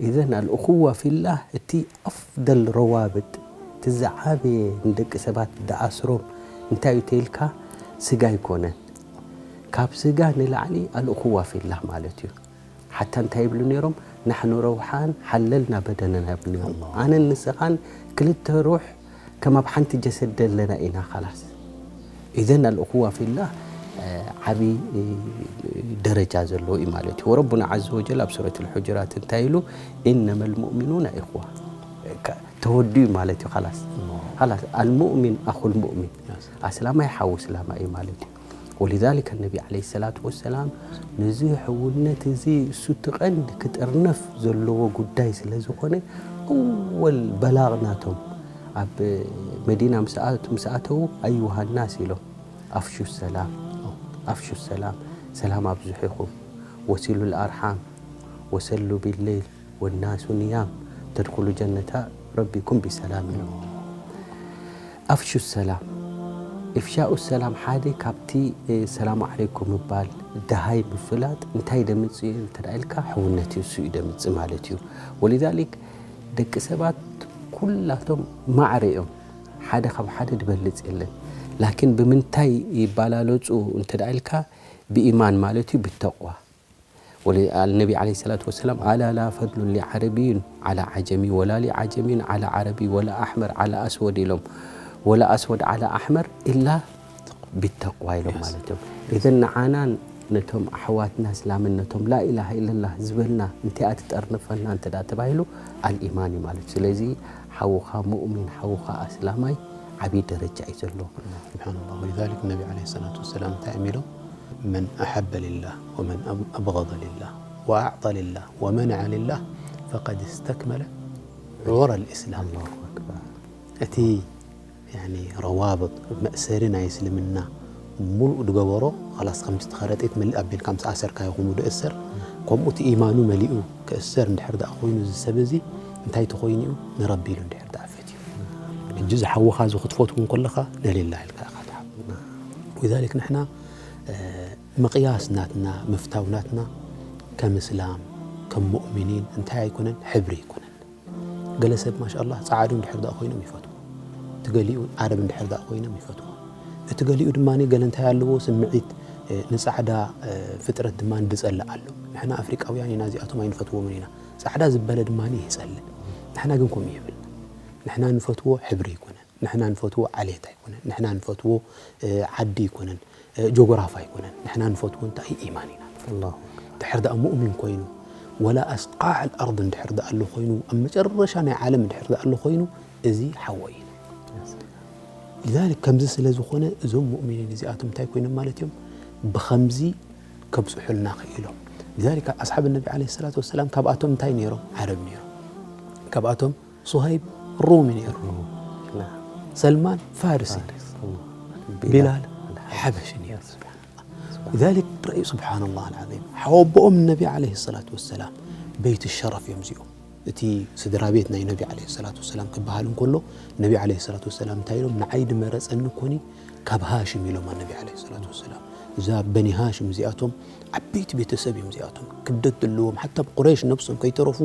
إذن الأخوة في الله እቲ ኣፍደል ረዋብጥ፣ እቲ ዝዓበየ ንደቂ ሰባት ዝኣስሮም እንታይ እዩ ተይልካ፣ ስጋ ኣይኮነን። ካብ ስጋ ንላዕሊ الأخوة في الله ማለት እዩ። ሓታ እንታይ ይብሉ ነይሮም? نحن روحان حللنا بدننا ይብሉ ነይሮም። ኣነን ንስኻን ክልተ ሩሕ ከም ኣብ ሓንቲ ጀሰድ ዘለና ኢና። خلاص إذن الأخوة في الله ዓቢ ደረጃ ዘለዎ እዩ ማለት እዩ። وربنا عز وجل ኣብ ሱረት الحجرات እንታይ ኢሉ? إنما المؤمنون إخوة ተወዲኡ ማለት እዩ። خلاص خلاص المؤمن أخو المؤمن ኣስላማይ ሓው እስላማይ እዩ ማለት እዩ። ولذلك النبي عليه الصلاة والسلام ነዚ ሕውነት እዚ እሱ እቲ ቀንዲ ክጥርነፍ ዘለዎ ጉዳይ ስለ ዝኾነ أول بلاغ ናቶም ኣብ መዲና ምስ ኣት- ምስ ኣተዉ أيها الناس ኢሎም أفشوا السلام أفشوا السلام ሰላም ኣብዝሑ ኢኹም وصلوا الأرحام وصلوا بالليل والناس نيام تدخلوا جنة ربكم بسلام ኢሎም أفشوا السلام إفشاء السلام ሓደ ካብቲ ሰላሙ ዓለይኩም ምባል ደሃይ ምፍላጥ እንታይ ደምፅእ እዩ እንተ ኢልካ ሕውነት እዩ እሱ እዩ ደምፅእ ማለት እዩ ولذلك ደቂ ሰባት ኩላቶም ማዕረ እዮም ሓደ ካብ ሓደ ድበልፅ የለን ላኪን ብምንታይ ይባላለፁ እንተ ኢልካ ብኢማን ማለት እዩ ብተቕዋ النبي عليه الصلاة والسلام ألا لا فضل لعربي على عجمي ولا لعجمي على عربي ولا أحمر على أسود ኢሎም ولا أسود على أحمر إلا بالتقوى ኢሎም ማለት እዮም إذن ንዓናን ነቶም ኣሕዋትና እስላምን ነቶም لا إله إلا الله ዝበልና እንቲኣ ትጠርንፈና እንተ ተባሂሉ الإيمان እዩ ማለት ስለዚ ሓውኻ ሙእሚን ሓውኻ ኣስላማይ ዓብዪ ደረጃ እዩ ዘለዎ سبحان الله ولذلك النبي عليه الصلاة والسلام እንታይ እዮም ኢሎም من أحب لله ومن أبغض لله وأعطى لله ومنع لله فقد استكمل عرى الإسلام الله أكبر እቲ ያኒ ረዋብጥ መእሰሪ ናይ እስልምና ሙሉእ ድገበሮ ኸላስ ከምቲ እቲ ኸረጢት ምልእ ኣቢልካ ምስ ኣሰርካዮ ከምኡ ድእሰር ከምኡ እቲ ኢማኑ መሊኡ ክእሰር እንድሕር ደኣ ኮይኑ እዚ ሰብ እዚ እንታይ ተኾይኑ እዩ ንረቢ ኢሉ እንድሕር ደኣ ፈትዩ ሕጂ እዚ ሓውኻ እዚ ክትፈትዎ እንከለኻ ነሊላ ኢልካ ኢኻ ትሓ ولذلك ንሕና ምቕያስ ናትና ምፍታው ናትና ከም እስላም ከም ሙእሚኒን እንታይ ኣይኮነን ሕብሪ ኣይኮነን ገለ ሰብ ማሻ ኣላህ ጸዓዱ እንድሕር ደኣ ኮይኖም ይፈትዎ እቲ ገሊኡ ዓረብ እንድሕር ደኣ ኮይኖም ይፈትዎ እቲ ገሊኡ ድማ ገለ እንታይ ኣለዎ ስምዒት ንጻዕዳ ፍጥረት ድማ ድጸልእ ኣሎ ንሕና ኣፍሪቃውያን ኢና እዚኣቶም ኣይንፈትዎምን ኢና ጻዕዳ ዝበለ ድማ ይጸልእ ንሕና ግን ከምኡ የብልና ንሕና ንፈትዎ ሕብሪ ኣይኮነን ንሕና ንፈትዎ ዓሌት ኣይኮነን ንሕና ንፈትዎ ዓዲ ኣይኮነን ጆግራፍ ኣይኮነን ንሕና ንፈትዎ እንታይ ኢማን ኢና ንፈትዎ ድሕር ደኣ ሙእሚን ኮይኑ ወላ ኣስቃዕ ኣልኣርድ እንድሕር ደኣ ኣሎ ኮይኑ ኣብ መጨረሻ ናይ ዓለም እንድሕር ደኣ ኣሎ ኮይኑ እዚ ሓወይ ኢና لذلك ከምዚ ስለ ዝኾነ እዞም ሙእሚኒን እዚኣቶም እንታይ ኮይኖም ማለት እዮም ብኸምዚ ከብፅሑልና ክኢሎም لذلك ኣስሓብ ነቢ ዓለይሂ ሰላቱ ወሰላም ካብኣቶም እንታይ ነይሮም ዓረብ ነይሮም ካብኣቶም ሱሀይብ ሩሚ ነይሩ ሰልማን ፋርሲ ቢላል ሓበሺ ነይሩ ذلك رأي سبحان الله العظيم ሓወቦኦም ነቢ عليه الصلاة والسلام بيت الشرف እዮም እዚኦም እቲ ስድራ ቤት ናይ ነቢ عليه الصلاة والسلام ክበሃል እንከሎ ነቢ عليه الصلاة والسلام እንታይ ኢሎም ንዓይ ድመረፀኒ ኮኒ ካብ ሃሽም ኢሎም ነቢ عليه الصلاة والسلام እዛ በኒ ሃሽም እዚኣቶም ዓበይቲ ቤተሰብ እዮም እዚኣቶም ክብደት ዘለዎም ሓታ ቁረይሽ ነብሶም ከይተረፉ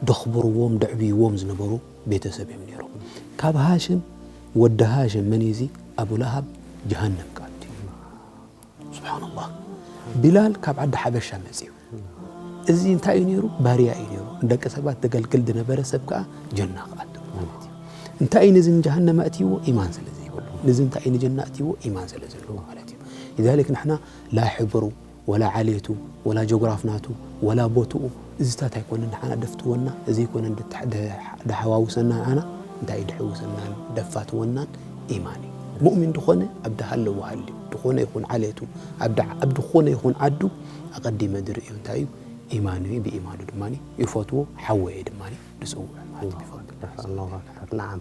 ደኽብርዎም ደዕብይዎም ዝነበሩ ቤተሰብ እዮም ነይሮም ካብ ሃሽም ወዲ ሃሽም መን እዚ ኣቡ ለሃብ ጀሃነም ክኣቱ እዩ ስብሓንላህ ቢላል ካብ ዓዲ ሓበሻ መፅዩ እዚ እንታይ እዩ ነይሩ ባርያ እዩ ነይሩ ንደቂ ሰባት ዘገልግል ዝነበረ ሰብ ከዓ ጀና ክኣቱ ማለት እዩ እንታይ እዩ ንዚ ንጀሃነም ኣእትይዎ ኢማን ስለ ዘይብሉ ንዚ እንታይ እዩ ንጀና ኣእትይዎ ኢማን ስለ ዘለዎ ማለት እዩ لذلك ንሕና ላ ሕብሩ ወላ ዓሌቱ ወላ ጆግራፍ ናቱ ወላ ቦትኡ እዚታት ኣይኮነን ንዓና ደፍትወና እዚ ኣይኮነን ድሓዋውሰና ንዓና እንታይ ድሕውሰናን ደፋትወናን ኢማን እዩ ሙእሚን ድኾነ ኣብ ድሃለዎ ሃልዩ ድኾነ ይኹን ዓሌቱ ኣብ ዝኾነ ይኹን ዓዱ ኣቐዲመ ድርእዮ እንታይ እዩ ኢማኑ እዩ ብኢማኑ ድማ ይፈትዎ ሓወየ ድማ ድፅውዕ ማለት እዩ نعم